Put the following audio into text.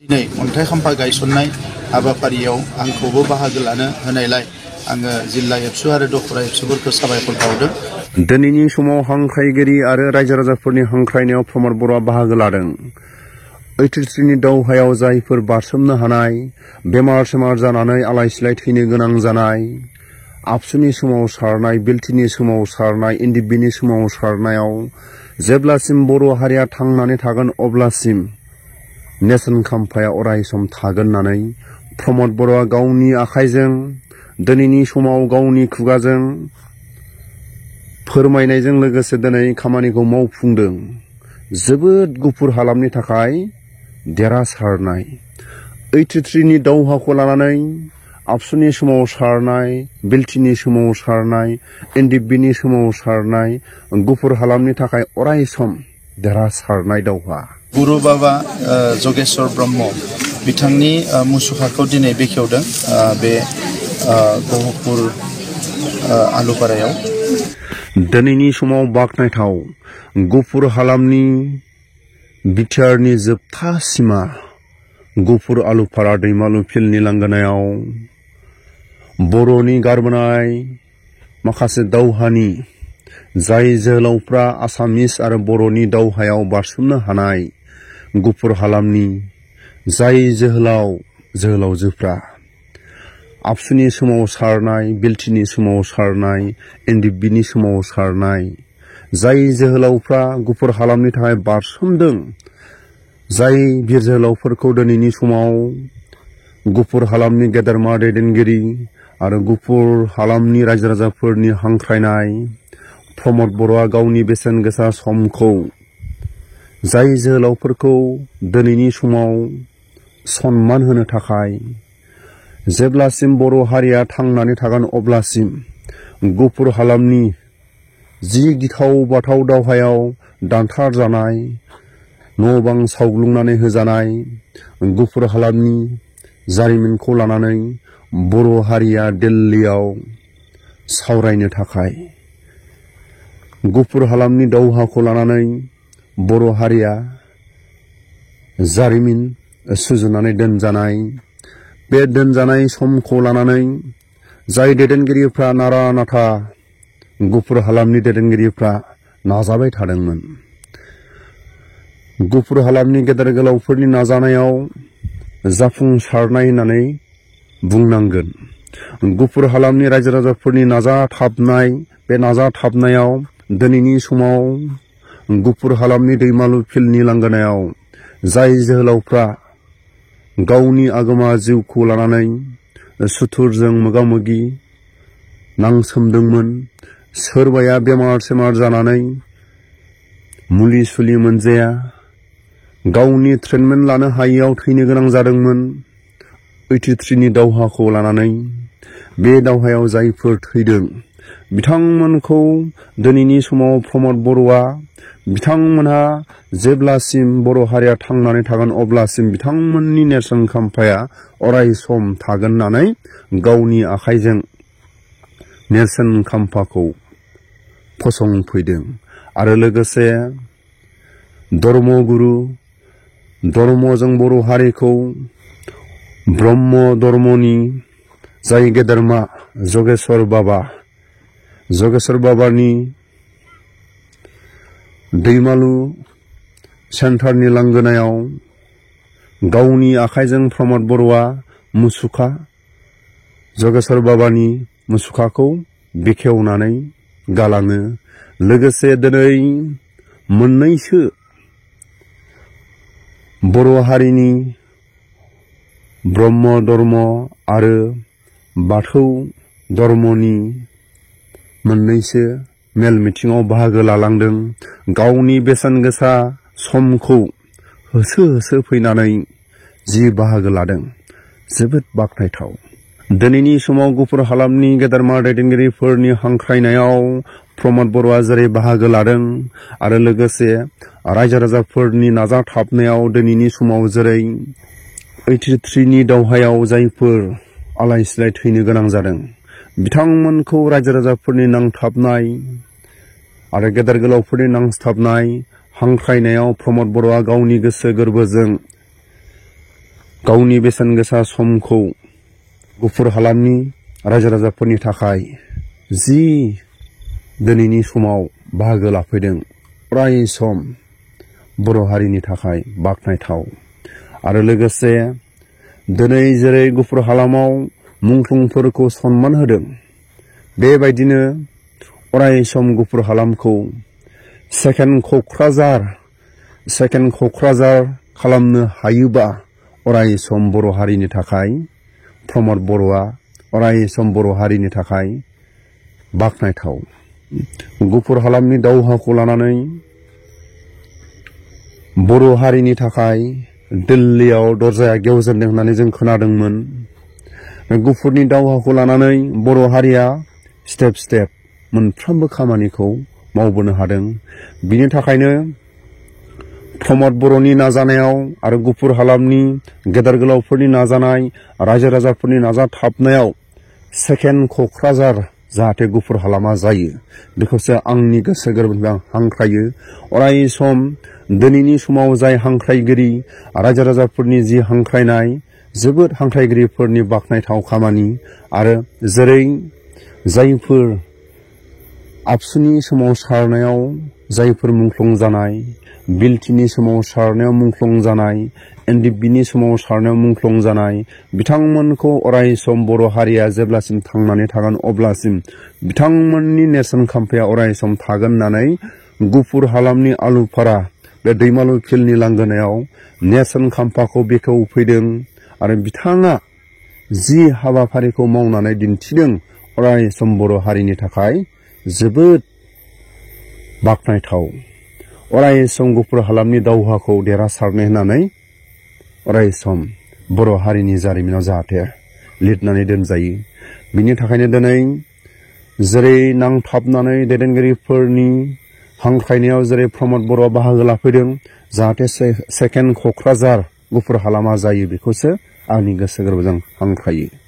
दिनै अन्थाइ खाम्फा गायसननाय हाबाफारियाव आंखौबो बाहागो लानो होनायलाय आङो जिल्ला एबसु आरो दखरा एबसुफोरखौ साबायखर बावदों। दिनैनि समाव हांख्रायगिरि आरो रायजो राजाफोरनि हांख्रायनायाव प्रमद बर'आ बाहागो लादों। 83 नि दावहायाव जायफोर बारसोमनो हानाय, बेमार सेमार जानानै आलाय सिलाय थैनो गोनां जानाय, आबसुनि सोमावसारनाय, बिलटिनि सोमावसारनाय, एनडिएफबिनि सोमावसारनायाव जेब्लासिम बर' हारिया थांनानै थागोन अब्लासिम नेरसोन खाम्फाया अराय सम थागोन होननानै प्रमद बर'आ गावनि आखाइजों दिनैनि समाव गावनि खुगाजों फोरमायनायजों लोगोसे दिनै खामानिखौ मावफुंदों। जोबोद गुफुर हालामनि थाखाय देरहासारनाय 83 नि दावहाखौ लानानै आबसुनि सोमावसारनाय, बिलटिनि सोमावसारनाय, एनडिएफबिनि सोमावसारनाय, गुफुर हालामनि थाखाय अराय सम देरहासारनाय दावहा। गुरु बाबा जगेश्वर ब्रह्म बिथांनि मुसुखाखौ दिनै बेखेवदों बे गहपुर आलुपारायाव। दिनैनि समाव बाख्नायथाव गुफुर हालामनि बिटिआरनि जोबथा सिमा गुफुर आलुपारा दैमालु फिल्डनि लांगोनायाव बर'नि गारबोनाय माखासे दावहानि जाय जोहोलावफ्रा आसामिस आरो बर'नि दावहायाव बारसोमनो हानाय गुफुर हालामनि जाय जोहोलावजोफ्रा आबसुनि सोमावसारनाय, बिलटिनि सोमावसारनाय, एनडिएफबिनि सोमावसारनाय, जाय जोहोलावफ्रा गुफुर हालामनि थाखाय बारसोमदों, जाय बिर जोहोलावफोरखौ दिनैनि समाव गुफुर हालामनि गेदेरमा दैदेनगिरि आरो गुफुर हालामनि रायजो राजाफोरनि हांख्रायनाय प्रमद बर'आ गावनि बेसेन गोसा समखौ जाय जोहोलावफोरखौ दिनैनि समाव सन्मान होनो थाखाय जेब्लासिम बर' हारिया थांनानै थागोन अब्लासिम गुफुर हालामनि जि गिथाव बाथाव दावहायाव दानथार जानाय, न' बां सावग्लुंनानै होजानाय गुफुर हालामनि जारिमिनखौ लानानै बर' हारिया दिल्लीयाव सावरायनो थाखाय गुफुर हालामनि दावहाखौ लानानै बर' हारिया जारिमिन सुजुनानै दोनजानाय, बे दोनजानाय समखौ लानानै जाय दैदेनगिरिफ्रा नारा नाथा गुफुर हालामनि दैदेनगिरिफ्रा नाजाबाय थादोंमोन, गुफुर हालामनि गेदेर गोलावफोरनि नाजानायाव जाफुंसारनाय होननानै बुंनांगोन। गुफुर हालामनि रायजो राजाफोरनि नाजाथाबनाय, बे नाजाथाबनायाव दिनैनि समाव गुफुर हालामनि दैमालु फिल्डनि लांगोनायाव जाय जोहोलावफ्रा गावनि आगोमा जिउखौ लानानै सुथुरजों मोगा मोगि नांसोमदोंमोन, सोरबाया बेमार सेमार जानानै मुलि सुलि मोनजाया, गावनि ट्रिटमेन्ट लानो हायियाव थैनो गोनां जादोंमोन 83 नि दावहाखौ लानानै। बे दावहायाव जायफोर थैदों बिथांमोनखौ दिनैनि समाव प्रमद बर'आ बिथांमोनहा जेब्लासिम बर' हारिया थांनानै थागोन अब्लासिम बिथांमोननि नेरसोन खाम्फाया अराय सम थागोन होननानै गावनि आखाइजों नेरसोन खाम्फाखौ फसंफैदों। आरो लोगोसे धर्मगुरु, धर्मजों बर' हारिखौ ब्रह्म धर्मनि जाय गेदेरमा जगेश्वर बाबानि दैमालु सेन्टारनि लांगोनायाव गावनि आखाइजों प्रमद बर'आ मुसुखा जगेश्वर बाबानि मुसुखाखौ बेखेवनानै गालाङो। लोगोसे दिनै मोननैसो बर' हारिनि ब्रह्म धर्म आरो बाथौ धर्मनि मोननैसो मेल मिथिङाव बाहागो लालांदों। गावनि बेसेन गोसा समखौ होसो फैनानै जि बाहागो लादों जोबोद बाख्नायथाव। दिनैनि समाव गुफुर हालामनि गेदेरमा दैदेनगिरिफोरनि हांख्रायनायाव प्रमद बर'आ जेरै बाहागो लादों आरो लोगोसे रायजो राजाफोरनि नाजाथाबनायाव दिनैनि समाव जेरै 83 नि दावहायाव जायफोर आलाय सिलाय थैनो गोनां जादों बिथांमोनखौ रायजो राजाफोरनि नांथाबनाय आरो गेदेर गोलावफोरनि नांथाबनाय हांख्रायनायाव प्रमद बर'आ गावनि गोसो गोरबोजों गावनि बेसेन गोसा समखौ गुफुर हालामनि रायजो राजाफोरनि थाखाय जि दिनैनि समाव बाहागो लाफैदों अराय सम बर' हारिनि थाखाय बाख्नायथाव। आरो लोगोसे दिनै जेरै गुफुर हालामाव मुंख्लंफोरखौ सनमान होदों बेबायदिनो अराय सम गुफुर हालामखौ सेकेन्ड क'क्राझार खालामनो हायोबा अराय सम बर' हारिनि थाखाय प्रमद बर'आ अराय सम बर' हारिनि थाखाय बाख्नायथाव। गुफुर हालामनि दावहाखौ लानानै बर' हारिनि थाखाय दिल्लीयाव दरजाया गेवजेनदों होननानै जों खोनादोंमोन। गुफुरनि दावहाखौ लानानै बर' हारिया स्टेप मोनफ्रोमबो खामानिखौ मावबोनो हादों। बिनि थाखायनो प्रमद बर'नि नाजानायाव आरो गुफुर हालामनि गेदेर गोलावफोरनि नाजानाय रायजो राजाफोरनि नाजाथाबनायाव सेकेन्ड क'क्राझार जाहाथे गुफुर हालामा जायो बेखौसो आंनि गोसो गोरबोनिफ्राय आं हांख्रायो। अराय सम दिनैनि समाव जाय हांख्रायगिरि रायजो राजाफोरनि जि हांख्रायनाय जोबोद हांख्रायगिरिफोरनि बाख्नायथाव खामानि। आरो जेरै जायफोर आबसुनि सोमावसारनायाव जायफोर मुंख्लं जानाय, बिलटिनि सोमावसारनायाव मुंख्लं जानाय, एनडिएफबिनि सोमावसारनायाव मुंख्लं जानाय बिथांमोनखौ अराय सम बर' हारिया जेब्लासिम थांनानै थागोन अब्लासिम बिथांमोननि नेरसोन खाम्फाया अराय सम थागोन होननानै गुफुर हालामनि आलुफारा बे दैमालु फिल्डनि लांगोनायाव नेरसोन खाम्फाखौ बेखेवफैदों। आरो बिथाङा जि हाबाफारिखौ मावनानै दिन्थिदों अराय सम बर' हारिनि थाखाय जोबोद बाख्नायथाव। अराय सम गुफुर हालामनि दावहाखौ देरहासारनाय होननानै अराय सम बर' हारिनि जारिमिनाव जाहाथे लिरनानै दोनजायो। बिनि थाखायनो दिनै जेरै नांथाबनानै दैदेनगिरिफोरनि हांख्रायनायाव जेरै प्रमद बर'आ बाहागो लाफैदों जाहाथे सेकेन्ड क'क्राझार गुफुर हालामा जायो बेखौसो आंनि गोसो गोरबोजों हांख्रायो।